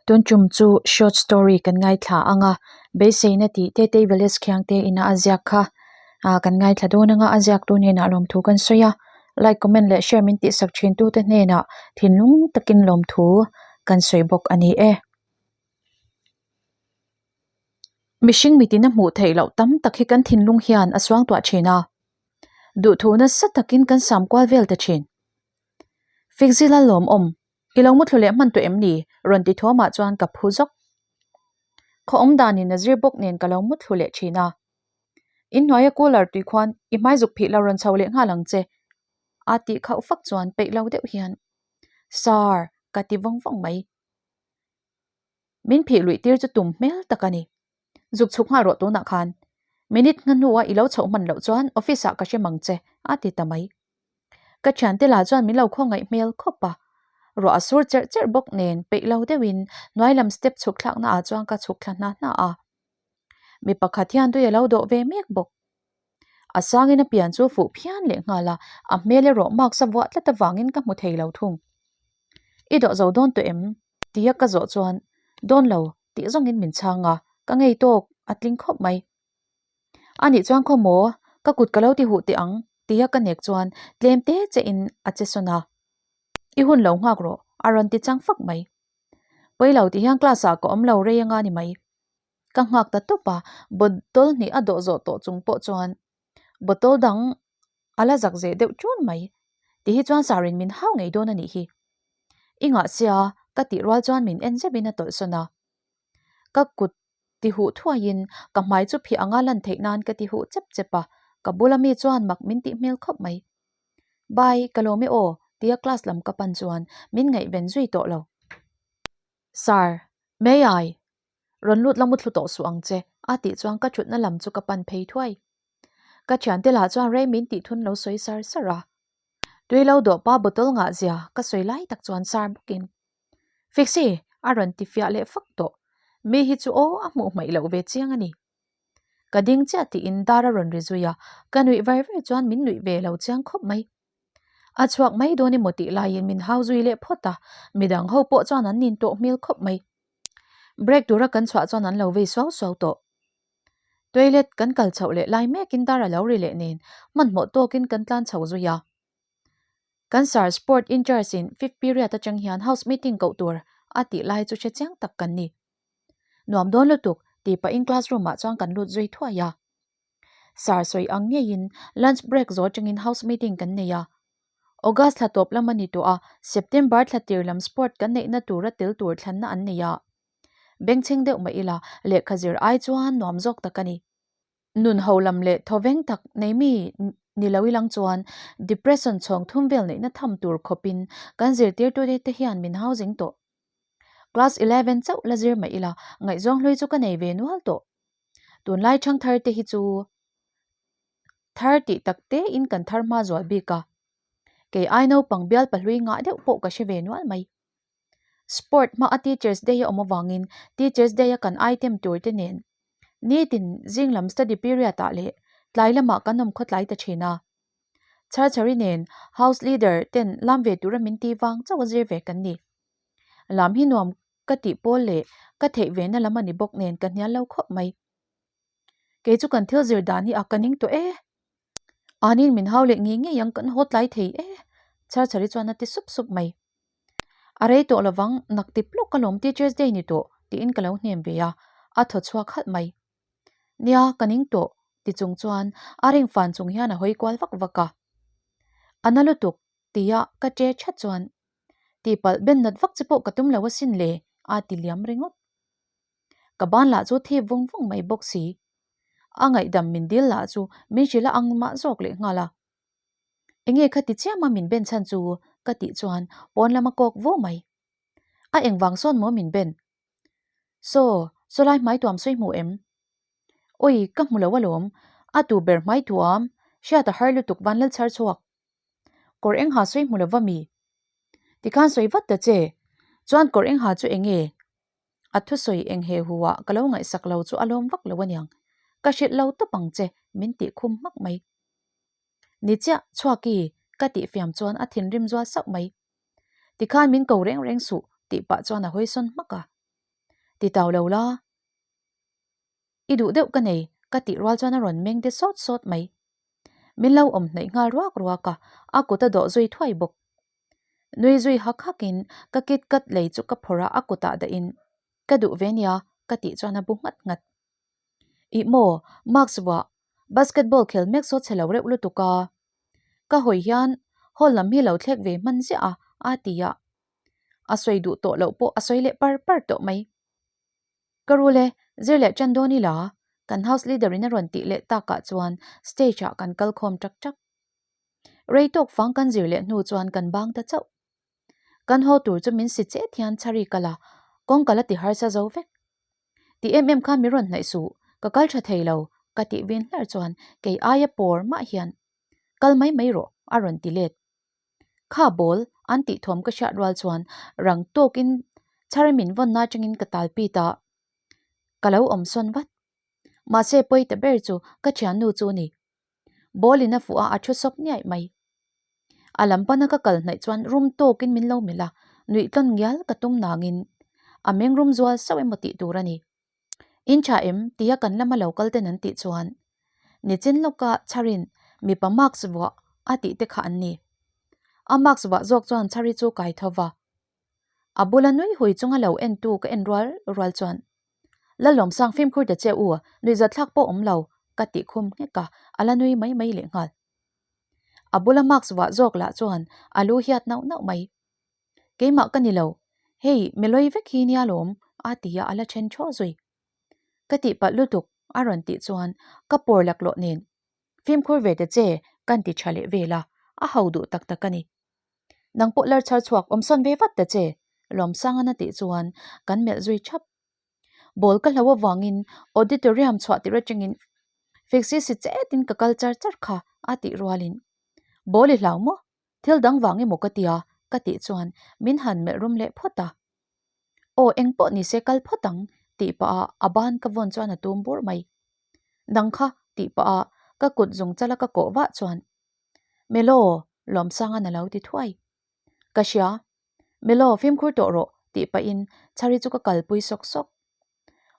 Tun tum chu short story kan ngaithla ang a, beiseina tih Tetei Village Khiangte ina a ziak kha ah kan ngaithla dawn ang a, a ziaktu hnenah lawmthu kan sawi a, like comment leh share min tihsak thintute hnenah thinlung takin lawmthu kan sawi bawk a ni e. Mihring mitin a hmuh theih loh tam tak hi kan thinlung hian a suangtuah thin a, duhthu nasa takin kan sam kual vel ta thin. Fikzila lawmawm I lo muthlu leh hman tawh em ni? rawn ti thuamah chuan ka phu zawk. Khaw awm danin a zir bawk nen ka lo muthlu leh thin a. Inhnuaia cooler tui khuan i hmai zuk phih lo rawn chho leh nghal ang che a tih khauh fak chuan peih lo deuh hian Sir ka ti vawng vawng mai. Min phih luih tir chu tum hmel tak a ni. Zuk chhuk nghal rawh tunah khan. Minute nga hnua i lo chhoh hman loh chuan office ah ka hre mang che a ti ta mai. Ka thiante lah chuan min lo khawngaih hmel khawp a. Ruah a sur cherh cherh bawk nen peih lo deuhin hnuai lam step chhuk thlakna ah chuan ka chhuk thla hna hna a. Mi pakhat hian tui a lo dawh ve mek bawk. A sangin a pian chu fuh phian leh nghal a, a hmel erawh mask a vuah tlat avangin ka hmu thei lo thung. I dawh zo dawn tawh em? Tia ka zawh chuan dawn lo tih zawngin min chhang a, ka ngei tawk a tling khawp mai. A nih chuan khaw maw, ka kut ka lo ti huh teh ang tia ka nek chuan tlem te che in a che sawn a. I hun lo nghak rawh a rawn ti chang fak mai. Pawi lo ti hian class ah ka awm lo rei anga ni mai. Ka nghak ta tawp a, bottle hnih a dawh zawh tawh chung pawh chuan bottle dang a la zak zeh deuh ṭun mai. Ti hi chuan Sarin min hau ngei dawn a nih hi. I ngah sia ka tih rual chuan min en zeuhin a tawlh sawn a. Ka kut ti huh thuaiin ka hmai chu phih anga lan theih nan ka ti huh chep chep a, ka bula mi chuan mak min tih hmel khawp mai. Bye, ka lawm e aw tia class lam ka pan chuan min ngaihven zui tawh lo. Sir, may I? Rawn lut la muthlu tawh suh ang che a tih chuan ka thutna lam chu ka pan phei thuai. Ka thiante lah chuan rei min tih thun lo sawi sar sar a. Tui lo dawh pa bottle ngah zia ka sawi lai tak chuan sar bawkin Fixi! a rawn ti fiah leh fak tawh. Mi hi chu aw a hmuh hmaih loh ve chiang a ni. Ka ding chiah tiin dar a rawn ri zui a, ka nuih var var chuan min nuih ve lo chiang khawp mai. A chhuak mai dawn emaw tih laiin min hau zui leh phawt a, midang ho pawh chuan an nin tawh hmel khawp mai. Break tura kan chhuah chuan an lo vei suau suau tawh. Toilet kan kal chhoh leh lai mekin dar a lo ri leh nen hmanhmawh tawkin kan tlan chho zui a. Kan sir sport in charge in fifth period atang hian house meeting koh tur a tih lai chu hre chiang tak kan ni. Nuam dawn lutuk tih pahin classroom ah chuan kan lut zui thuai a. Sir sawi ang ngeiin lunch break zawh atangin house meeting kan nei a. August thla tawp lam a ni tawh a, September thla tir lam sport kan neihna tura tel tur thlanna an nei a. Bengchheng deuh mah ila lehkha zir ai chuan nuam zawk tak a ni. Nun ho lam leh thawveng tak nei mi ni lo ilang chuan depression chhawng thum vel neihna tham tur khawpin kan zirtirtute te hian min hau zing tawh. Class 11 chauh la zir mah ila ngaihzawng hlui chu ka nei ve nual tawh. Tunlai thangthar te hi chu thar tih tak te in kan thar hma zual bik a. Kei ai naupang bial pahlui ngah deuh pawh ka hre ve nual mai. Sport hma a Teachers Day a awm avangin Teachers Day a kan item tur te nen nitin zing lam study period ah leh tlai lamah kan awm khawtlai ta thin a. Chharchhari nen House Leader ten lam ve tura min ti vang chauh a zir ve kan ni. Lam hi nuam ka tih pawl leh ka theih ve na lam a ni bawk nen ka hnial lo khawp mai. Kei chu kan thil zir dan hi a ka ning tawh e. Anin min hau leh ngei ngei ang kan haw tlai thei e Chharchhari chuan a ti sup sup mai. A rei tawh lovang nak tip lawk alawm Teachers Day ni tawh tiin ka lo hnem ve a, a thaw chhuak halh mai. Nia ka ning tawh ti chung chuan a ring fan chung hian a hawi kual vak vak a. A na lutuk tia ka che that chuan tihpalh ben nat vak che pawh ka tum lo asin le a ti liam ringawt. Ka ban lah chu thip vawng vawng mai bawk si. A ngaihdam min dil lah chu min hrilh a ang mah zawk leh nghal a. Enge kha ti chiam a min ben chhan chu ka tih chuan pawn lam a kawk vo mai. A engvang sawn maw min ben? Saw, sawlai hmai tuam sawi hmu em? Awi, ka hmu lo alawm. A tu ber hmai tuam, hriat a har lutuk van lal chhar chhuak. Kawr eng ha sawi hmu lova mi? Tikhan sawi vat ta che. Chuan kawr eng ha chu enge? A thusawi eng he hu ah ka lo ngaihsak lo chu a lawm vak lo aniang. Ka hrilh lo tawp ang che, min tih khum hmak mai. Ni chiah, chhuaki, ka tih fiam chuan a thinrim zual sauh mai. Tikhan min ko reng reng suh, tih pah chuan a hawi sawn hmak a. Ti tau lo la. I duh deuh ka nei, ka tih rual chuan a rawn meng de sawt sawt mai. Min lo awm hnaih nghal ruak ruak a, a kut a dawh zui thuai bawk. Nui zui hak hakin ka kit kat lei chu ka phawrh a, a kutah dahin, Ka duh ve nia, ka tih chuan a bu nghat nghat. Ih maw, mask vuah, basketball khel mek saw chhe lo reuh lutuk a. Ka hawi hian hall lam hi lo thlek ve hman ziah a, a ti a. A sawi duh tawh loh pawh a sawi leh par par tawh mai. Ka rul e, zir leh ṭan dawn ila, kan house leader in a rawn tih leh takah chuan stage ah kan kal khawm ṭak ṭak. Rei tawk fang kan zir leh hnu chuan kan bang ta chauh. Kan haw tur chu min si chet hian chhari kal a, kawngka la ti harsa zo vek. Ti em em khan min rawn hnaih suh, ka kal ṭha thei lo, ka tih vin hlar chuan kei aia pawr mah hian kal mai mai rawh a rawn ti let. Kha ball an tih thawm ka hriat rual chuan rang tawkin chhar min vawnna atangin ka tal pit a, ka lo awm sawn vat. Mahse pawi ta ber chu ka thiannu chu a ni. Ball in a fuh a, a thu sawp niaih mai. A lam pana ka kal hnaih chuan rum tawkin min lo melh a, nuih tlawn ngial ka tum nangin a meng rum zual sauh emaw tih tur a ni. In tha em? tia kan lama lo kal ten an tih chuan nichin lawka chharin mipa mask vuah a tih te kha an ni. A mask vuah zawk chuan chhari chu kai tho va. A bula nui hui chunga lo en tu ka en rual rual chuan Lalawmsang fimkhur ta che u, nuihzathlak pawh awm lo ka tih khum nghek a, a la nui mai mai lehnghal. A bula mask vuah zawk lah chuan a lu hiat nauh nauh mai. Keimah ka ni lo, hei Meloi vek hi nia lawm a ti a, a la then thaw zui. Ka tihpalh lutuk a rawn tih chuan ka pawr laklawh nen fimkhur ve ta che kan ti tha leh vel a, a ho duh tak tak a ni. Nang pawh lar chhar chhuak awm sawn ve vat ta che Lawmsangan a tih chuan kan melh zui thap. Ball ka hlo avangin auditorium chhuah tir atangin Fixie si chetin ka kal char char kha a tih rualin Ball i hlau maw? Thil dang vang emaw ka tia ka tih chuan min han melh rum leh phawt a. Aw engpawh nise kal phawt ang tih pah a a ban ka vawn chuan a tum bur mai. Dang kha tih pah a ka kut zung chala ka kawh vah chuan Melo Lawmsangan a lo ti thuai. Ka hria. Melo fimkhur tawh rawh tih pahin Chhari chu ka kalpui sawk sawk.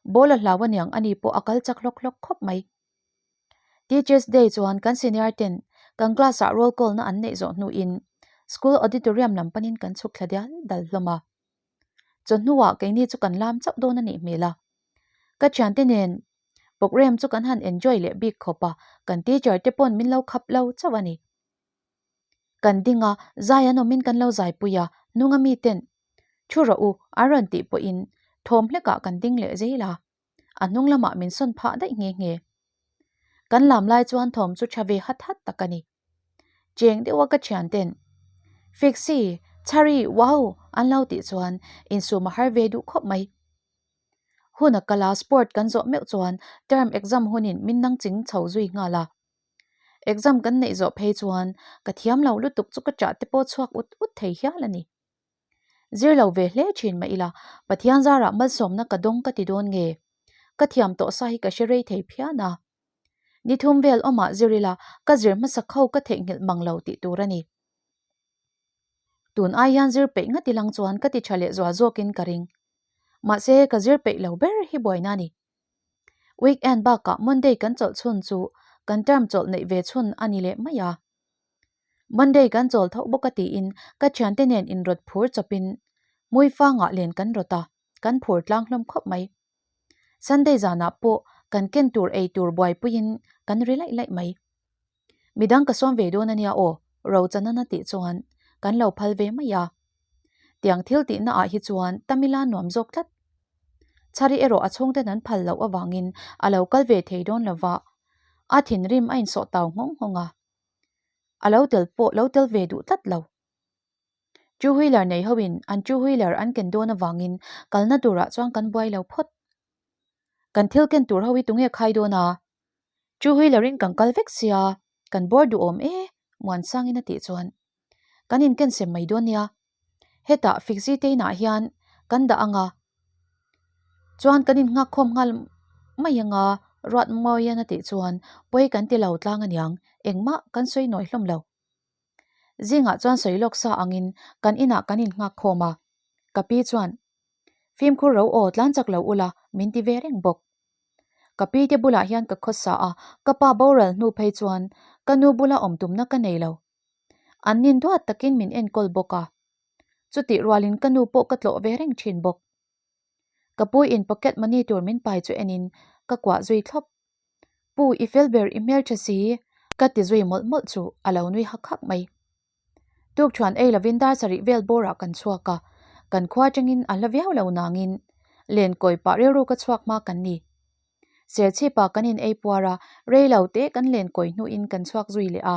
Ball a hlau aniang ani pawh a kal chak hlawk hlawk khawp mai. Teachers Day chuan kan senior ten kan class ah roll call na an neih zawh hnuin school auditorium lam panin kan chhuk thla dial dal hlawm a. Chawhnuah keini chu kan lam chauh dawn a nih hmel a. Ka thiante nen programme chu kan han enjoy leh bik khawp a, kan teacher te pawn min lo khap lo chauh a ni. Kan ding a, zai an awmin kan lo zaipui a, hnunga miten Thu rawh u, an rawn tih pawhin thawm hlekah kan ding leh zel a, a hnung lamah min sawn phah daih nghe nghe. Kan lam lai chuan thawm chu tha ve hat hat tak a ni. Cheng deuha ka thianten Fixie, Chhari, wow! an lo tih chuan insum a har ve duh khawp mai. Hun a kal a, sport kan zawh meuh chuan term exam hunin min nang ching chho zui nghal a. Exam kan neih zawh phei chuan ka thiam lo lutuk chu ka chah te pawh chhuak ut ut thei hial a ni. Zir lo ve hle thin mah ila, Pathian zarah malsawmna ka dawng ka ti dawn nge? Ka thiam tawh sa hi ka hre rei thei phian a. Ni thum vel awmah zir ila ka zir hmasa kho ka theihnghilh mang lo tih tur a ni. Tun ai hian zir peih ngat ilang chuan ka ti tha leh zual zawkin ka ring. Mahse ka zir peih lo ber hi buaina a ni. Weekend bakah Monday kan chawlh chhun chu kan term chawlh neih ve chhun a ni leh mai a. Monday kan chawl tho bawk a tiin ka thiante nen inrawt phur chawpin Hmuifangah len kan rawt a, kan phur tlang hlawm khawp mai. Sunday zanah pawh kan ken tur ei tur buaipuiin kan ri laih laih mai. Midang ka sawm ve dawn a nia aw, Rochanan a tih chuan kan lo phal ve mai a. Tiang thil tihna ah hi chuan Tamila nuam zawk tlat. Chhari erawh a chhungten an phal loh avangin a lo kal ve thei dawn lo va, a thinrim a insawh tau nghawng nghawng a. A lo tel pawh lo tel ve duh tlat lo. Two wheeler nei hoin an two wheeler an ken dawn avangin kalna turah chuan kan buai lo phawt. Kan thil ken tur ho hi tunge khai dawn a? Two wheeler in kan kal vek sia, kan bawr duhawm e, Muansangin a tih chuan kan inken sem mai dawn nia. Hetah Fixie te inah hian kan dah ang a, chuan kan innghak khawm nghal mai ang a, Ruatmawian a tih chuan pawi kan ti lo tlang aniang, engmah kan sawi nawi hlawm lo. Zingah chuan sawi lawk sa angin kan inah kan innghak khawm a, ka pi chuan. Fimkhur ro aw tlan chak lo ula min ti ve reng bawk. Ka pi te bulah hian ka khawsa a, ka pa boral hnu phei chuan ka nu bula awm tumna ka nei lo. An nin duat takin min enkawl bawk a. Chutih rualin ka nu pawh ka tlawh ve reng thin bawk. Ka pu in pocket money tur min pai chu enin ka kuah zui thlawp. Pu i fel ber i hmeltha si ka ti zui mawlh mawlh chu a lo nui hak hak mai. Tukṭhuan ei lovin dar sarih vel bawrah kan chhuak a, kan khua atangin a hla viau lo nangin lenkawi pah rilru ka chhuak hma kan ni. Serchhipa kan in ei puar a, rei lo te kan lenkawi hnuin kan chhuak zui leh a.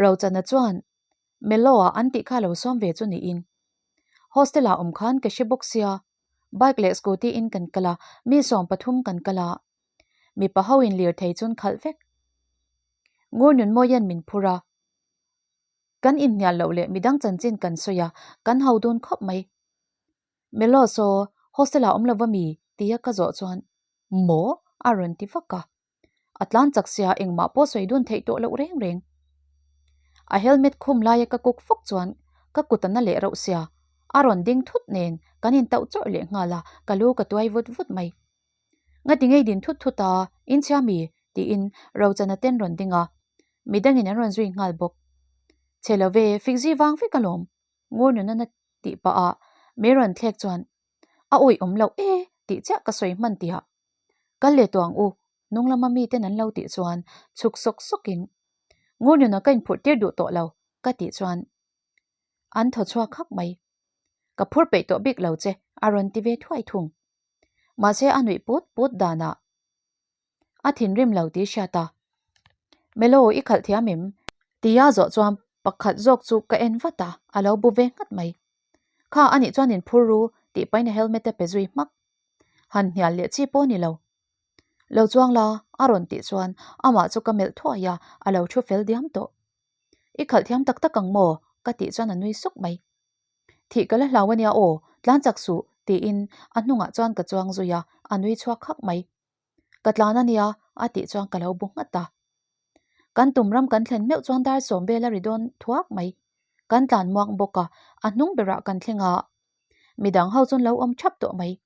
Rochana chuan Melo-ah an tih kha lo sawm ve chu niin. Hostel-ah awm khan ka hre bawk sia, bike leh scooty in kan kal a, mi 13 kan kal a, mipa ho in lirthei chun khalh vek. Ngur Nunmawia'n min phur a, kan inhnial loh leh midang chanchin kan sawi a, kan ho dun khawp mai. Melo saw hostel-ah awm lova mi? tia ka zawh chuan, Maw? a rawn ti vak a. A tlan chak sia engmah pawh sawi dun theih tawh loh reng reng. A helmet khum laia ka kuk fawk chuan ka kut a na leh rauh sia, a rawn ding thut nen kan intauh chawrh leh nghal a, ka lu ka tuai vut vut mai. Ngati ngei din thut thut a, inchhia mi? tiin Rochana ten rawn ding a, midangin an rawn zui nghal bawk. Chhe lo ve, fikzi vang vek alawm, ngur nunana tih pah a mi rawn thlek chuan a awih awm loh e tih chiah ka sawi hman tihah Kal leh tawh ang u, hnung lama miten an lo tih chuan chhuk sawk sawkin ngur nuna ka inphurh tir duh tawh lo ka tih chuan an thaw chhuak hak mai. Ka phur peih tawh bik lo che a rawn ti ve thuai thung. Mahse a nuih put put danah a thinrim lo tih hriat a. Melo i khalh thiam em? Tia zawh chuan pakhat zawk chu ka en vat a, a lo bu ve nghat mai. Kha anih chuan inphur ru tih pahin a helmet a pe zui hmak. Han hnial leh chi pawh a ni lo. Lo chuang la, a rawn tih chuan amah chu ka melh thuai a, a lo thu fel diam tawh. I khalh thiam tak tak ang maw? ka tih chuan a nui suk mai. Thih ka la hlau a nia aw, tlan chak suh, tiin a hnungah chuan ka chuang zui a, a nui chhuak hak mai. Ka tlan a nia, a tih chuan ka lo bu nghat a. Kan tum ram kan thlen meuh chuan dar sawm vel a ri dawn thuak mai. Kan tlan muang bawk a, a hnung berah kan thleng a, midang ho chuan lo awm thap tawh mai.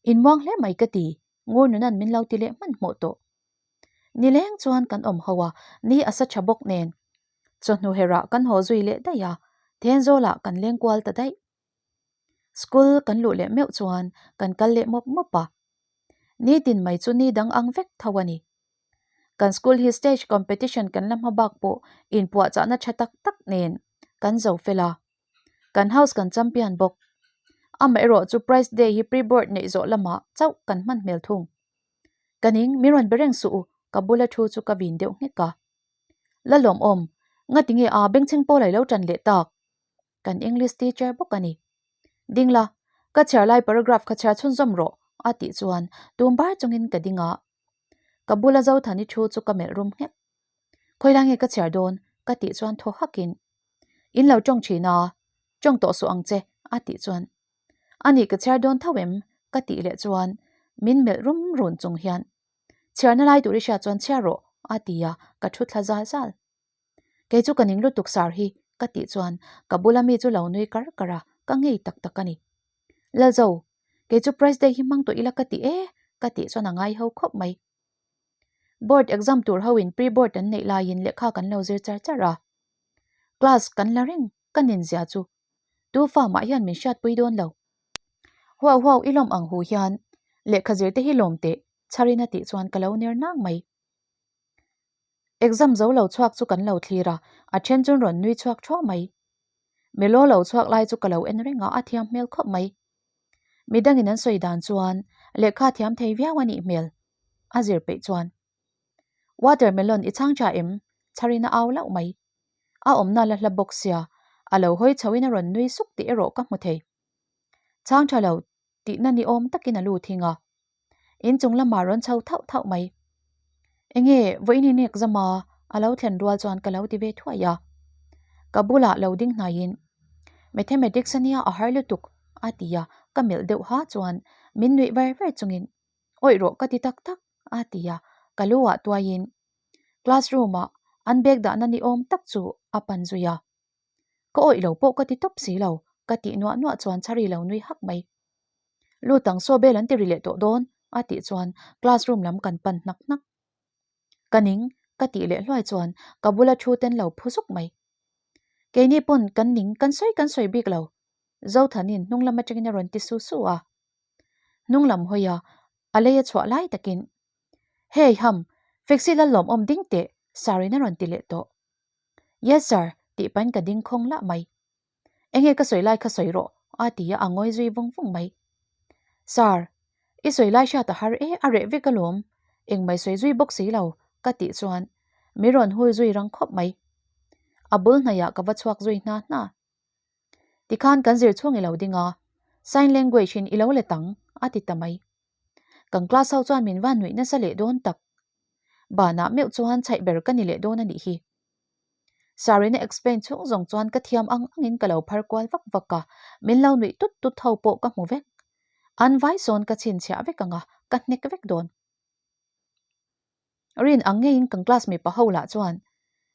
Inmuang hle mai ka ti, ngur nunan min lo ti leh hmanhmawh tawh. Nileng chuan kan awm ho a, ni a sa tha bawk nen. Chawhnu herah kan haw zui leh daih a, Thenzawlah kan leng kual ta daih. School kan luh leh meuh chuan kan kal leh mawp mawp a. Nitin mai chu ni dang ang vek tho a ni. Kan school hi stage competition kan la hma bak pawh inpuahchahna tha tak tak nen kan zo fel a. Kan house kan champion bawk. Amaherawh chu prize day hi pre-board neih zawh lamah chauh kan hman hmel thung. Ka ning, min rawn be reng suh u, ka bula thu chu ka vin deuh nghek a. La lawmawm, ngati nge a bengchheng pawl a i lo tan leh tak? Kan English teacher bawk a ni. Ding la, ka chhiar lai paragraph kha chhiar chhunzawm rawh, a tih chuan tum bar chungin ka ding a. Ka bula Zothani thu chu ka melh rum nghek. Khawilai nge ka chhiar dawn? ka tih chuan thaw hakin, In lo tawng thin a, tawng tawh suh ang che, a tih chuan, A nih ka chhiar dawn tho em? ka tih leh chuan min melh rum run chung hian, Chhiarna lai tur i hriat chuan chhiar rawh, a ti a, ka thu thla zal zal. Kei chu ka ning lutuk sar hi, ka tih chuan ka bula mi chu lo nui kar kar a, ka ngei tak tak a ni. Lalzo, kei chu prize day hi hmang tawh ila ka ti e, ka tih chuan a ngai ho khawp mai. Board exam tur ho in pre-board an neih laiin lehkha kan lo zir char char a. Class kan la reng ka nin zia chu tu fa mah hian min hriatpui dawn lo. Huau huau i lawm ang hu hian lehkha zir te hi lawm teh chharin a tih chuan ka lo ner nang mai. Exam zo lo chhuak chu kan lo thlir a, a then chuan rawn nui chhuak thuau mai. Melo lo chhuak lai chu ka lo en reng a, a thiam hmel khawp mai. Midangin an sawi dan chuan lehkha thiam thei viau a nih hmel, a zir peih chuan. Watermelon i chhang tha em? Chharin a au lauh mai. A awmna la hla bawk sia, a lo hawi chhoin a rawn nui suk tih erawh ka hmu thei. Chhang tha lo tihna ni awm takin a lu thing a. In chung lamah rawn chho thauh thauh mai. Enge vawiin in exam a, a lo thlen rual chuan ka lo ti ve thuai a. Ka bulah lo ding hnaiin Mathematics ania a har lutuk a ti a, ka melh deuh ha chuan min nuih ver ver chungin Awih rawh ka ti tak tak a ti a, ka lu ah tuaiin classroom ah an bag dahna ni awm tak chu a pan zui a. Ka awih lo pawh ka ti tawp si lo, ka tih nuah nuah chuan Chari lo nui hak mai. Lut ang saw bel an ti ri leh tawh dawn a tih chuan classroom lam kan pan hnak hnak. Ka ning ka tih leh hluai chuan ka bula thu ten lo phu zuk mai. Keini pawn kan ning kan sawi kan sawi bik lo. Zothanin hnung lam atangin a rawn ti su su a. Hnung lam hawi a, a lei a chhuah lai takin, Hey ham, Fexi Lallawmawm ding teh, Sir in a rawn ti leh tawh. Yes sir, tih pahin ka ding khawng lah mai. Enge ka sawi lai kha sawi rawh, a ti a, a ngawi zui vung vung mai. Sir, i sawi lai hriat a har e, a reh vek alawm, engmai sawi zui bawk si lo, ka tih chuan mi rawn hui zui rang khawp mai. A bul hnaiah ka va chhuak zui hna hna. Tikhan kan zir chhung i lo ding a, sign language in i lo let ang, a ti ta mai. Kan class ho chuan min van nuih nasa leh dawn tak. Banah meuh chuan chhaih ber ka ni leh dawn a nih hi. Sarina explain chhung zawng chuan ka thiam ang angin ka lo phar kual vak vak a, min lo nuih tut tut ho pawh ka hmu vek. An vai sawn ka chhinchhiah vek ang a, ka hnek vek dawn. Rin ang ngeiin kan class mipa ho lah chuan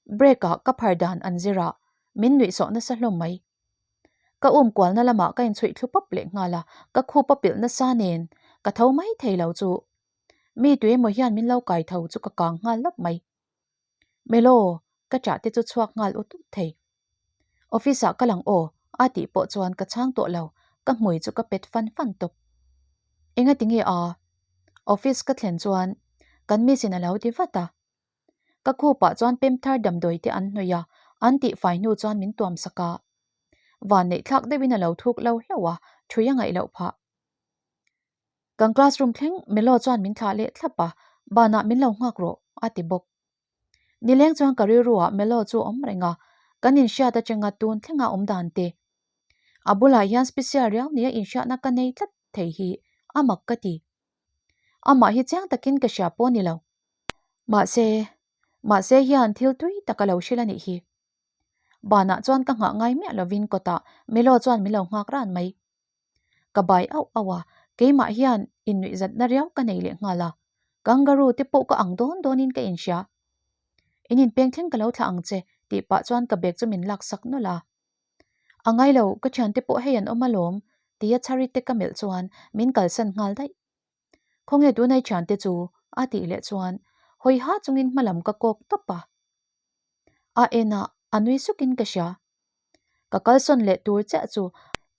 break ah ka phar dan an zir a, min nuih sawh nasa hlawm mai. Ka um kualna lamah ka inchhuih thlu pawp leh nghal a, ka khup a pilh nasa nen ka tho mai thei lo chu mi tuemaw hian min lo kai tho chu ka kang nghal lawp mai. Melo, ka chah te chu chhuak nghal ut ut thei. Office ah ka lang aw, a tih pawh chuan ka chhang tawh lo, ka hmui chu ka pet fan fan tawp. Enga ti nge a? Office ka thlen chuan kan miss in a lo ti vat a. Ka khupah chuan pem thar damdawi te an hnawih a, an tih fai hnu chuan min tuam sak a. Vanneih thlak deuhin a lo thuk lo hlauh a, thui a ngaih loh phah. Kan classroom thleng Melo chuan min thlah leh thlap a, banah min lo nghak rawh a ti bawk. Nileng chuan ka rilruah Melo chu a awm reng a, kan inhriat atanga tun thlenga awm dan te. A bulah hian special riau nia inhriatna ka nei tlat thei hi a mak ka ti. Amah hi chiang takin ka hria pawh a ni lo. Mahse, mahse hian thil tui tak a lo hrilh a nih hi. Banah chuan ka nghah ngai miah lovin kawtah Melo chuan min lo nghak ran mai. Ka bai auh auh a, keimah hian innuihzatna riau ka nei leh nghal a, kangaroo te pawh ka ang dawn dawnin ka inhria. In inpeng thleng ka lo thlah ang che tih pah chuan ka bag chu min lak sak nawlh a. A ngai lo, ka thiante pawh hei an awm alawm tia chhari te ka melh chuan min kalsan nghal daih. Khawnge tunai thiante chu? a tih leh chuan hawi ha chungin hmalam ka kawk tawp a. A en a, a nui sukin ka hria. Ka kalsawn leh tur chiah chu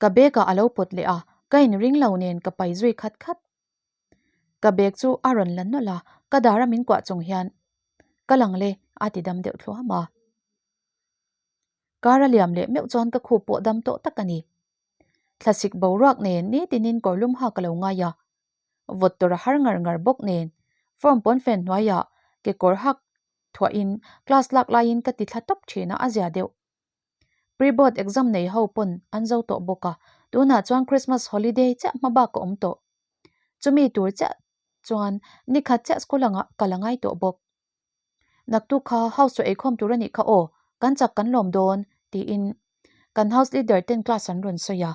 ka bag ah a lo pawt leh a, ka inring lo nen ka pai zui khat khat. Ka bag chu a rawn la nawlh a, ka dar a min kuah chung hian ka lang le a ti dam deuh thluam a. Kar a liam leh meuh chuan ka khup pawh dam tawh tak a ni. Thlasik boruak nen nitinin kawrlum ha ka lo ngai a, vawt tur a har ngar ngar bawk nen form pawn fen hnuaiah kekawr hak thuahin class lak laiin ka ti thla tawp thin a, a zia deuh. Pre-board exam nei ho pawn an zo tawh bawk a, tunah chuan Christmas holiday chiah hma bak a awm tawh. Chumi tur chiah chuan nikhat chiah school angah kal a ngai tawh bawk. Naktuk kha house chu eikhawm tur a nih kha aw, kan chak kan lawm dawn tiin kan house leader ten class an rawn sawi a,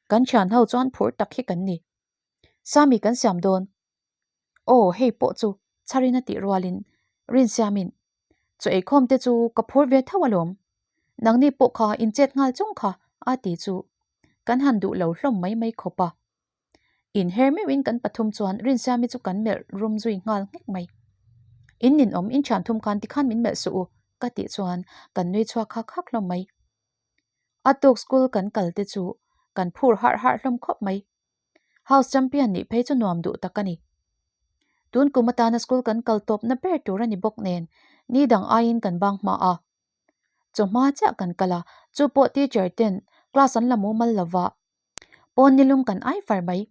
kan thian ho chuan phur tak hi kan ni. Sami kan siam dawn. Aw hei pawh chu chharin a tih rualin Rinsiamin chaw eikhawm te chu ka phur ve tho alawm. Nangni pawh kha in chet nghal chung kha a ti chu kan han duh lo hlawm mai mai khawp a. In her meuhin kan pathum chuan Rinsiami chu kan melh rum zui nghal nghek mai. In ninawm in thian thum khan tikhan min melh suh u ka tih chuan kan nui chhuak hak hak hlawm mai. A tuk school kan kal te chu kan phur harh harh hlawm khawp mai. House champion nih phei chu nuam duh tak a ni. Tun kum atana school kan kal tawpna ber tur a ni bawk nen ni dang aiin kan bang hma a. Chawhma chiah kan kal a, chu pawh teacher ten class an la mumal lova pawn nilum kan ai far mai.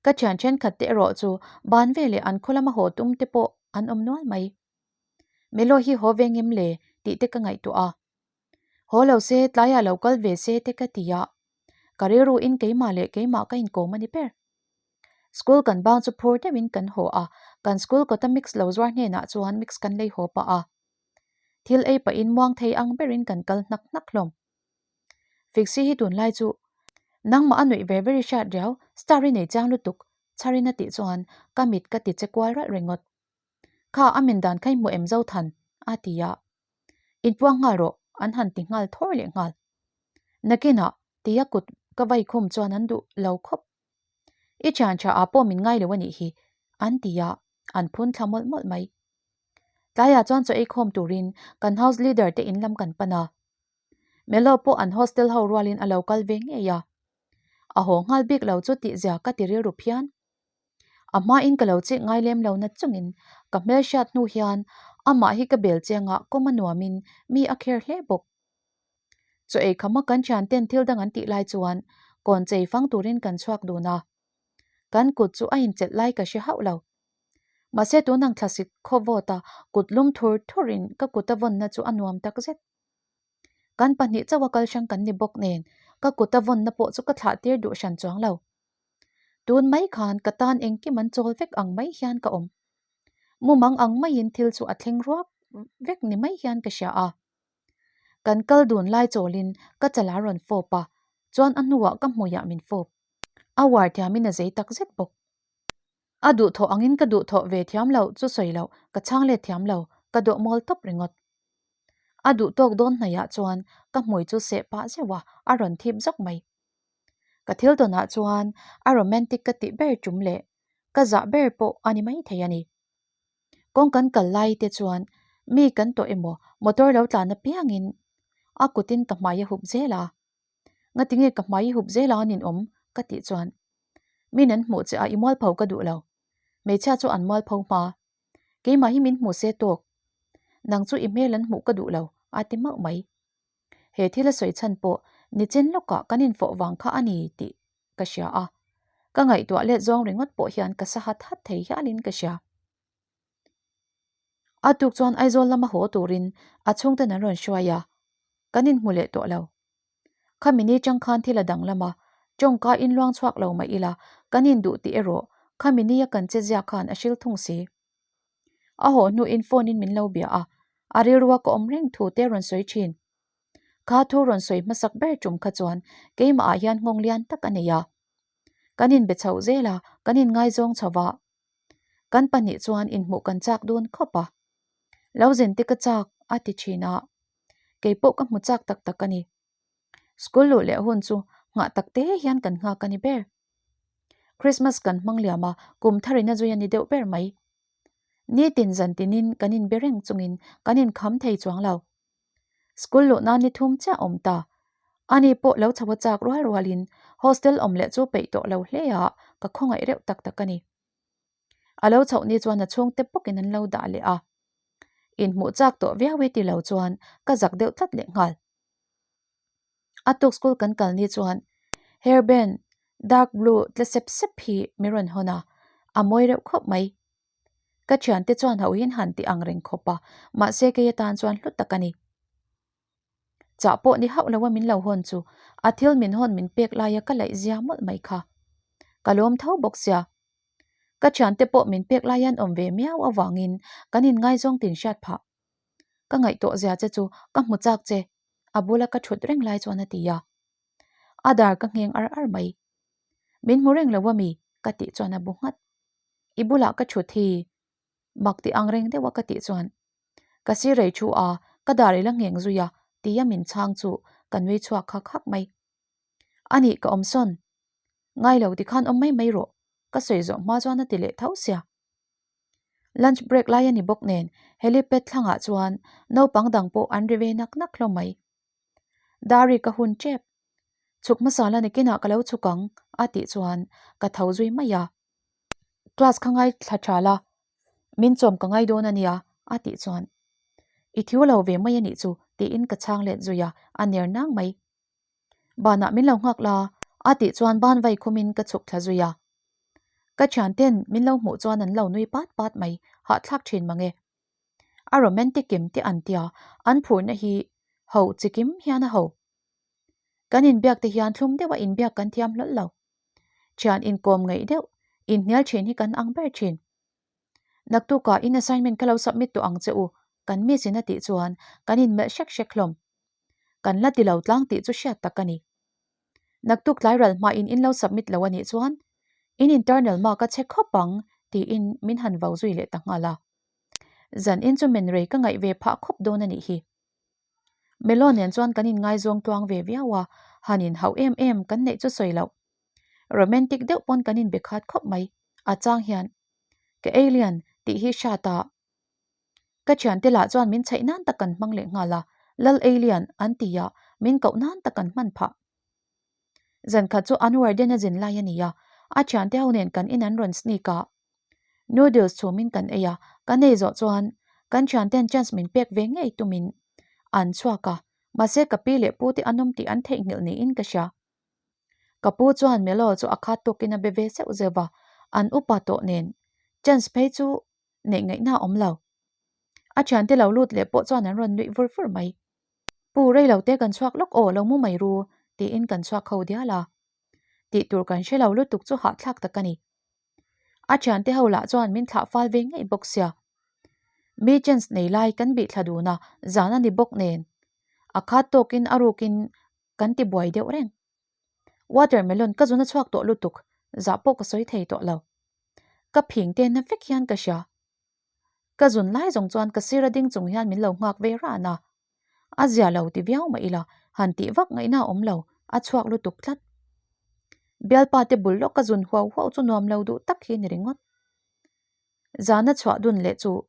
Ka thian thenkhat te erawh chu ban veleh an khaw lama haw tum te pawh an awm nual mai. Melo hi haw ve ngem le tih te ka ngaihtuah a. Haw lo se tlaiah lo kal ve se te ka ti a, ka rilru in keimah leh keimah ka inkawm a ni ber. School kan bang chu phur deuhin kan haw a, kan school kawta mix lo zuar hnenah chuan mix kan lei haw pah a. Thil ei pahin muang thei ang berin kan kal hnak hnak hlawm. Fixie hi tunlai chu nangmah a nuih ver ver i hriat riau, star i nei chiang lutuk, chharin a tih chuan ka mit ka ti che kual ralh ringawt. Kha a min dan kha i hmu em Zothan? a ti a. Inpuang nghal rawh an han ti nghal thawr leh nghal. Nakinah tia kut ka vai khum chuan an duh lo khawp. I thian tha ah pawh min ngai lo a nih hi, an ti a, an phun thla mawlh mawlh mai. Tlaiah chuan chaw ei khawm turin kan house leader te in lam kan pan a. Melo pawh an hostel ho rualin a lo kal ve ngei a. A haw nghal bik lo chu tihzia ka ti rilru phian. A hmain ka lo chik ngai lem lo na chungin ka hmelhriat hnu hian amah hi ka bel chengah kawm a nuamin mi a kher hle bawk. Chaw ei khama kan thian ten thil dang an tih lai chuan kawn chei fang turin kan chhuak dun a. Kan kut chu a inchelh lai ka hre hauh lo. Mahse tunang thlasik khaw vawt a kut lum thur thurin ka kut a vawnna chu a nuam tak zet. Kan pahnih chauh a kal hrang kan ni bawk nen ka kut a vawnna pawh chu ka thlah tir duh hran chuang lo. Tun mai khan ka tan engkim an chawl vek ang mai hian ka awm. Mumang ang maiin thil chu a thleng ruak vek ni mai hian ka hria a. Kan kal dun lai chawlin ka chal a rawn fawp a, chuan a hnuah ka hmuiah min fawp. A uar thiamin a zei tak zet bawk. A duhthawh angin ka duhthawh ve thiam lo chu sawi loh, ka chhang let thiam lo, ka dawh mawl tawp ringawt. A duh tawk dawn hnaihah chuan ka hmui chu seh pah zeuh a, a rawn thip zawk mai. Ka thil tawnah chuan a romantic ka tih ber tum leh ka zah ber pawh a ni maithei a ni. Kawng kan kal lai te chuan mi kan tawh emaw motor lo tlan apiangin a kutin ka hmai a hup zel a. Ngatinge ka hmai i hup zel a nin awm ka tih chuan min an hmuh che a i mualpho ka duh lo. Hmeichhia chu an mualpho hma. Keimah hi min hmu se tawk. Nang chu i hmel an hmuh ka duh lo a ti mauh mai. He thil a sawi chhan pawh nichin lawkah kan infawh vang kha a ni tih ka hria a, ka ngaihtuah let zawng ringawt pawh hian ka sa hat hat thei hialin ka hria. A tuk chuan Aizawl lama haw turin a chhungten an rawn hruai a, kan inhmu leh tawh lo. Khami ni chang khan thil a danglam a, tawngka inluang chhuak lo mah ila kan induh tih erawh khami nia kan che zia khan a hril thung si. A haw hnuin phone in min lo bia a, a rilrua ka awm reng thu te rawn sawi thin. Kha thu rawn sawi hmasak ber tum kha chuan keimah ah hian nghawng lian tak a nei a. Kan inbe chhoh zel a, kan inngaizawng chho va. Kan pahnih chuan inhmuh kan chak dun khawp a. Lo zin te ka chak a ti thin a, keipawh ka hmu chak tak tak a ni. School luh leh hun chu nghah tak te hian kan nghak a ni ber. Christmas kan hmang liam a, kum thar in a zui a ni deuh ber mai. Nitin zan tinin kan inbe reng chungin kan inkham thei chuang lo. School luh nan ni thum chiah awm ta. Ani pawh lo chho a chak rual rualin hostel awm leh chu peih tawh lo hle a, ka khawngaih reuh tak tak a ni. A lo chhoh ni chuan a chhungte bawkin an lo dah leh a. Inhmuh chak tawh viau e ti lo chuan ka zak deuh tlat leh nghal. A tuk school kan kal ni chuan hairband dark blue tle sep sep hi min rawn hawn a, a mawi reuh khawp mai. Ka thiante chuan hauhin han ti ang reng khawp a, mahse kei atan chuan hlu tak a ni. Chah pawh ni hauh lo a min lo hawn chu a thil min hawn min pek laia ka laih zia mawlh mai kha. Ka lawm tho bawk sia. Ka thiante pawh min pek laia an awm ve miau avangin kan inngaizawng tin hriat phah. Ka ngaihtuah zia che chu ka hmu chak che, a bula ka thut reng lai chuan a ti a. A dar ka ngheng ar ar mai. Min hmu reng lo a mi? ka tih chuan a bu nghat. I bulah ka thut hi mak ti ang reng deuh a ka tih chuan ka si rei thu a, ka dar i la ngheng zui a tia min chhang chu ka nui chhuak hak hak mai. Anih ka awm sawn. Ngai lo tikhan awm mai mai rawh ka sawi zawh hma chuan a ti leh tho sia. Lunch break lai a ni bawk nen helipad thlangah chuan naupang dang pawh an ri ve nak nak hlawm mai. Dari ka hun tep. Chhuk hmasa la nikinah ka lo chhuk ang a tih chuan ka tho zui mai a. Class kha ngai thla tha la, min chawm ka ngai dawn a nia a tih chuan I thiu lo ve mai a nih chu tiin ka chhang let zui a, a ner nang mai. Banah min lo nghak la a tih chuan ban vai khumin ka chhuk thla zui a. Ka thianten min lo hmuh chuan an lo nui pat pat mai, hahthlak thin mange. A romantic kim te an tia, an phurna hi ho chikim hian a ho. Kan inbiak te hian thlum deuha inbiak kan thiam hlawl lo. Thian inkawm ngaih deuh, inhnial thin hi kan ang ber thin. Naktukah in assignment ka lo submit tawh ang che u, kan miss in a tih chuan kan inmelh hrek hrek hlawm. Kan la ti lo tlang tih chu hriat tak a ni. Naktuk tlai ral hmain in lo submit lo a nih chuan in internal mark a che khawp ang tiin min han vau zui leh ta nghal a. Zan in chu men rei ka ngaih ve phah khawp dawn a nih hi. Melo nen chuan kan inngaizawng tluang ve viau a, han inhauh em em kan neih chu sawi loh. Romantic deuh pawn kan inbe khat khawp mai. A chang hian, Ka alien tih hi hriat a. Ka thiante lah chuan min chhaih nan tak kan hmang leh nghal a, Lal alien an ti a, min koh nan tak kan hman phah. Zan khat chu an warden a zin lai a ni a, a thiante ho nen kan in an rawn sneak a. Noodles chhumin kan ei a, kan ei zawh chuan kan thianten chance min pek ve ngei tumin an chhuak a, mahse ka pi leh pu te an awm tih an theihnghilh niin ka hria. Ka pu chuan Melo chu a khat tawkin a be ve zeuh zeuh va, an upa tawh nen chance phei chu neih ngaihna a awm lo. A thiante lo lut leh pawh chuan an rawn nuih vur vur mai. Pu, rei lo te kan chhuak lawk aw, lo mu mai ru, tiin kan chhuak ho dial a. Tih tur kan hre lo lutuk chu hahthlak tak a ni. A thiante ho lah chuan min thlah fal ve ngei bawk sia. Mi chance nei lai kan bih thla dun a, zan a ni bawk nen. A khat tawkin a rukin kan ti buai deuh reng. Watermelon ka zun a chhuak tawh lutuk, zah pawh ka sawi thei tawh lo. Ka phing te na vek hian ka hria. Ka zun lai zawng chuan ka sir a ding chung hian min lo nghak ve ran a. A zia lo ti viau mah ila, han tih vak ngaihna a awm lo, a chhuak lutuk tlat. Bialpa te bul lawk ka zun huau huau chu nuam lo duh tak hi ni ringawt. Zana chhuah dun leh chu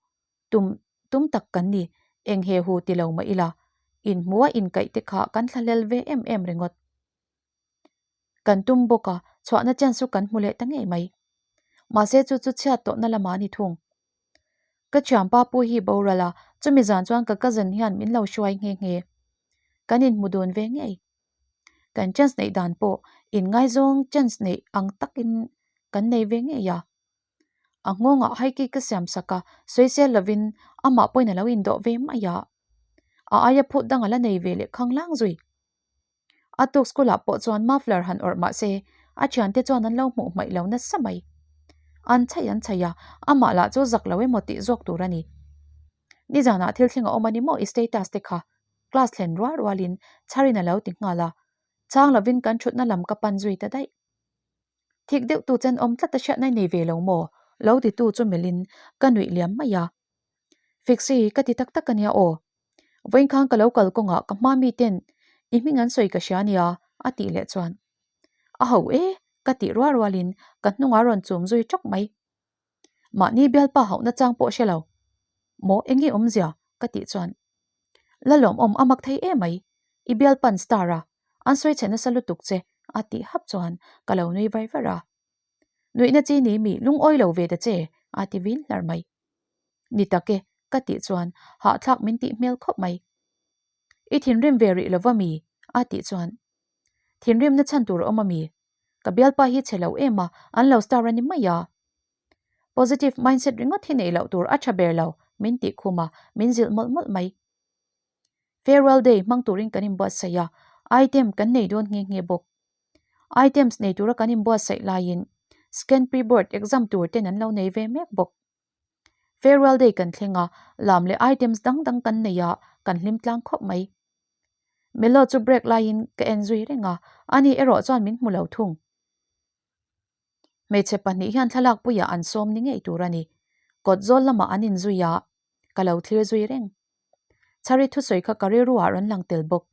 tum tum tak kan ni, eng he hu ti lo mah ila, inhmua inkaih te kha kan thlahlel ve em em ringawt. Kan tum bawk a, chhuahna chance chu kan hmu leh ta ngei mai. Mahse chu chu chhiat tawhna lamah a ni thung. Ka thianpa pu hi boral a, chumi zan chuan ka cousin hian min lo hruai nghe nghe. Kan inhmu dun ve ngei. Kan chance neih dan pawh inngaizawng chance neih ang takin kan nei ve ngei a. A nghawngah haikey ka siam sak a, sawisel lovin amah pawhin a lo indawh ve mai a. A aia phut dang a la nei ve leh khanglang zui. A tuk school ah pawh chuan muffler han awrh mah se a thiante chuan an lo hmuh hmaih lo nasa mai. An chhaih an chhaih a, amah lah chu zak lo emaw tih zawk tur a ni. Nizanah thil thleng a awm a ni maw i status te kha? Class thlen rual rualin Chharin a lo ti nghal a, chhang lovin kan thutna lam ka pan zui ta daih. Thik deuh tu chen awm tlat a hriatna i nei ve lo maw? Lo ti tu chu melhin ka nuih liam mai a. Fixi, ka ti tak tak a nia aw. Vawiin khan ka lo kal kawngah ka hma mi ten i hming an sawi ka hria nia a tih leh chuan a ho e ka tih rual rualin ka hnungah rawn chum zui tawk mai. Mahni bialpa hauhna chang pawh hre lo. Maw eng nge awmzia ka tih chuan la lawmawm a mak thei emai i bialpan star a an sawi chhe nasa lutuk che a tih hap chuan ka lo nui var var a. Nuihna chi ni mi lungawi lo ve ta che a ti vin hlar mai. Ni tak e, ka tih chuan hahthlak min tih hmel khawp mai. I thinrim ve rih lova mi? a tih chuan Thinrimna chhan tur a awm a mi? Ka bialpa hi chhe lo em a, an lo star a ni mai a. Positive mindset ringawt hi neih loh tur a tha ber lo min tih khum a, min zilh mawlh mawlh mai. Farewell day hmang turin kan inbuatsaih a, item kan nei dawn nghe nghe bawk. Items nei tura kan inbuatsaih laiin Scan pre-board exam tur ten an lo nei ve mek bawk. Farewell day kan thleng a, lam leh items dang dang kan nei a, kan hlim tlang khawp mai. Melo chu break laiin ka en zui reng a, ani erawh chuan min hmu lo thung. Hmeichhe pahnih hian thlalak puiah an sawm ni ngei tur a ni. Kawt zawl lamah an inzui a, ka lo thlir zui reng. Chhari thusawi kha ka rilru ah rawn lang tel bawk.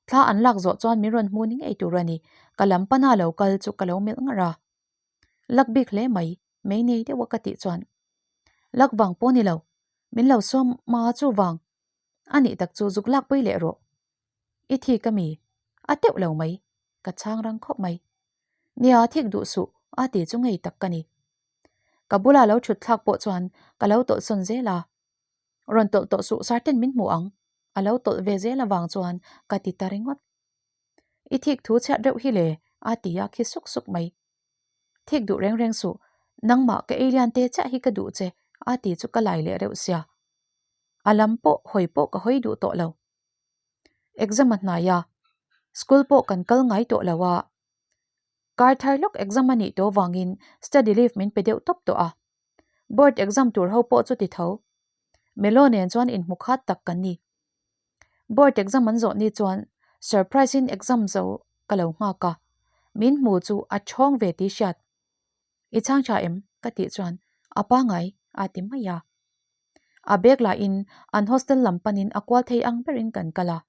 Thla an lak zawh chuan min rawn hmu ni ngei tur a ni, ka lam pana lo kal chu ka lo melh ngar a. Lak bik hle mai, mei nei deuh a ka tih chuan. Lak vang pawh ni lo, min lo sawm ma chu vang. A nih tak chu zuk lak pui leh rawh. I thik a mi? A teuh lo mai, ka chhang rang khawp mai. Nia, thik duh suh, a ti chu ngei tak ka ni. Ka bula lo thut thlak pawh chuan ka lo tawlh sawn zel a. Rawn tawlh tawh suh Sarten min hmu ang, a lo tawlh ve zel avang chuan ka ti ta ringawt. I thik thu chhiat reuh hi le, a ti a khi suk suk mai. Thik duh reng reng suh, nangmah ka ei lian te chiah hi ka duh che, a ti chu ka lai leh reuh sia. A lam pawh hawi pawh ka hawi duh tawh lo. Exam a hnai a, school pawh kan kal ngai tawh lo a. Kar thar lawk exam a nih tawh vangin study leave min pe deuh tawp tawh a. Board exam tur ho pawh chu ti tho. Melo nen chuan inhmu khat tak kan ni. Board exam an zawh ni chuan surprise in exam zo ka lo nghak a, min hmu chu a thawng ve tih hriat. I chhang tha em? ka tih chuan a pangai a ti mai a. A bag lah in an hostel lam panin a kual thei ang berin kan kal a.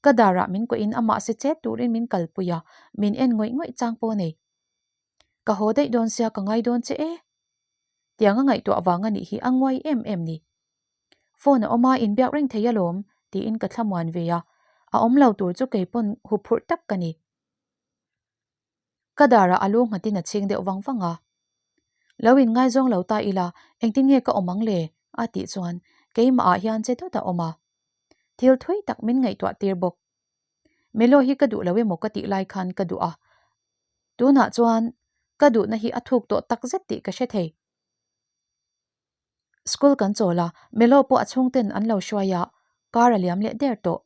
Ka darah min kuahin amah si chet turin min kalpui a, min en ngawih ngawih chang pawh a nei. Ka haw daih dawn sia ka ngai dawn che e. Tiang a ngaihtuah vang a nih hi a nguai em em ni. Phone a awm a, inbiak reng thei alawm, tiin ka thlamuan ve a, a awm lo tur chu kei pawn huphurh tak ka ni. Ka darah a lu nghatin a chhing deuh vang vang a. Lo inngaizawng lo ta ila, engtin nge ka awm ang le? a tih chuan keimah ah hian che dawt a awm a. Thil thui tak min ngaihtuah tir bawk. Melo hi ka duh lo emaw ka tih lai khan ka duh a. Tunah chuan ka duhna hi a thuk tawh takzet tih ka hre thei. School kan chawl a, Melo pawh a chhungten an lo hruai a, car a liam leh der tawh.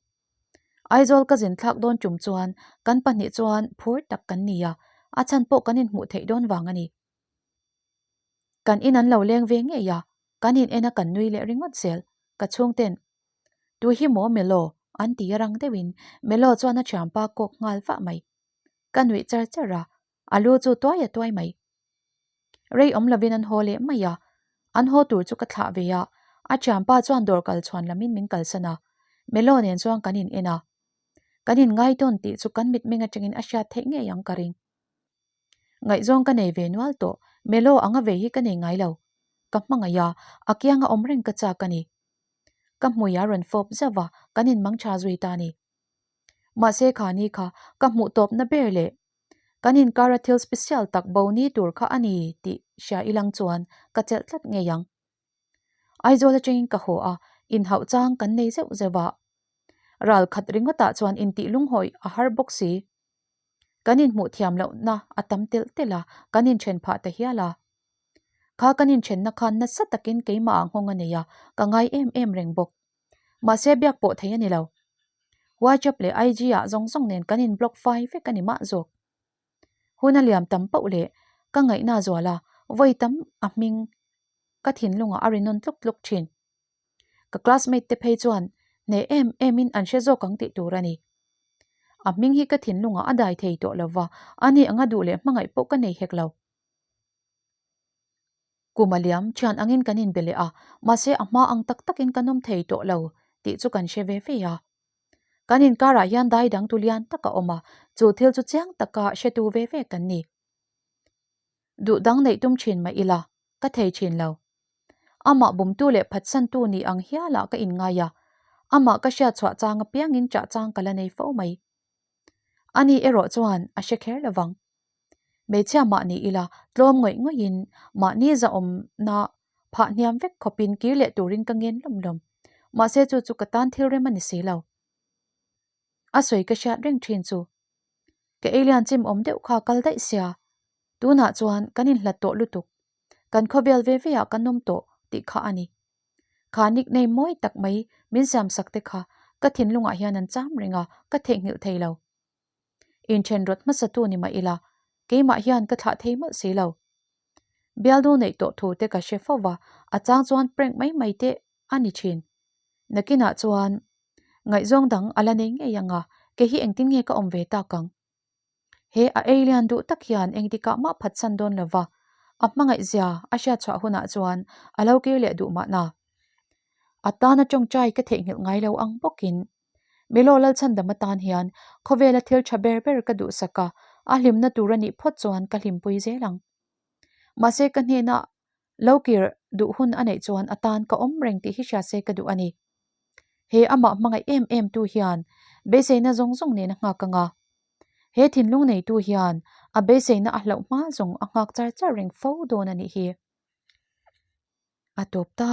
Aizawl ka zin thlak dawn tum chuan kan pahnih chuan phur tak kan ni a, a chhan pawh kan inhmuh theih dawn vang a ni. Kan in an lo leng ve ngei a, kan in en a kan nui leh ringawt zel, ka chhungten Tu hi maw Melo? an ti a rang deuhin Melo chuan a thianpa kawk nghal vah mai. Ka nuih char char a, a lu chu tuai a tuai mai. Rei awm lovin an haw leh mai a, an haw tur chu ka thlah ve a, a thianpa chuan dawr kal chhuan lamin min kalsan a, Melo nen chuan kan in en a, kan in ngai tawn tih chu kan mitmeng atangin a hriat theih ngei ang ka ring. Ngaihzawng ka nei ve nual tawh, Melo anga vei hi ka nei ngai lo. Ka hmangaih a, a kianga awm reng ka chak a ni. Ka hmui a rawn fawp zauh a, kan in mangtha zui ta a ni. Mahse kha ni kha ka hmuh tawpna ber leh kan inkara thil special tak bo ni tur kha a ni tih hria ilang chuan ka chelh tlat ngei ang. Aizawl atangin ka haw a, inhauh chang kan nei zeuh zeuh a. Ral khat ringawtah chuan intih lunghawih a har bawk si. Kan inhmuh thiam lohna a tam telh telh a, kan inthen phah ta hial a. Kha kan inthenna khan nasa takin keimahah nghawng a nei a, ka ngai em em reng bawk. Mahse biak pawh thei a ni lo. WhatsApp leh IG ah zawng zawng nen kan in block fai vek a ni mah zawk. Hun a liam tam pauh leh ka ngaihna zual a, vawi tam a hming ka thinlungah a ri nawn tluk tluk thin. Ka classmate te phei chuan hneh em em in an hre zawk ang tih tur a ni. A hming hi ka thinlungah a dai thei tawh lova, ani anga duh leh hmangaih pawh ka nei hek lo. Kum a liam thian angin kan inbe leh a, mahse a hma ang tak takin kan awm thei tawh lo tih chu kan hre ve ve a. Kan inkarah hian dai dangtu lian tak a awm a, chu thil chu chiang taka hretu ve ve kan ni. Duh dang neih tum thin mah ila, ka thei thin lo. Amah bumtu leh phatsantu ni ang hialah ka inngai a, amah ka hriat chhuah chang apiangin chah chang ka la nei fo mai. Ani erawh chuan a hre kher lo vang. Hmeichhia mahni ila tlawm ngawih ngawih in mahni zahawmna phah hniam vek khawpin kir leh turin ka ngen lawm lawm. Mahse chu chu ka tan thil rem a ni si lo. A sawi ka hriat reng thin chu. Ka ei lian chim awm deuh kha kal daih sia. Tunah chuan kan inhlat tawh lutuk. Kan khawvel ve ve ah kan awm tawh tih kha a ni. Kha nickname mawi tak mai min siam sak te kha ka thinlungah hian an cham reng a, ka theihnghilh thei lo. Inthen rawt hmasatu ni mah ila, keimah hian ka thlah thei mawlh si lo. Bialnu neih tawh thu te ka hre fo va, a chang chuan prank mai mai te a ni thin. Nakinah chuan ngaihzawng dang a la nei ngei ang a, kei hi engtin nge ka awm ve tak ang? He a ei lian duh tak hian engtikah mah phatsan dawn lo va, a hmangaih zia a hriat chhuah hunah chuan a lo kir leh duh mahna. A tana tawngtai ka theihnghilh ngai lo ang bawkin Milo Lalchhandam atan hian khawvela thil tha ber ber ka duhsak a, a hlimna tur a nih phawt chuan ka hlimpui zel ang. Mahse ka hnena lo kir duh hun a neih chuan atan ka awm reng tih hi hria se ka duh a ni. He amah hmangaih em em tu hian beiseina zawng zawng nen a nghak ang a. He thinlung neitu hian a beiseina a hlauh hma zawng a nghak char char reng fo dawn a nih hi. A tawp ta.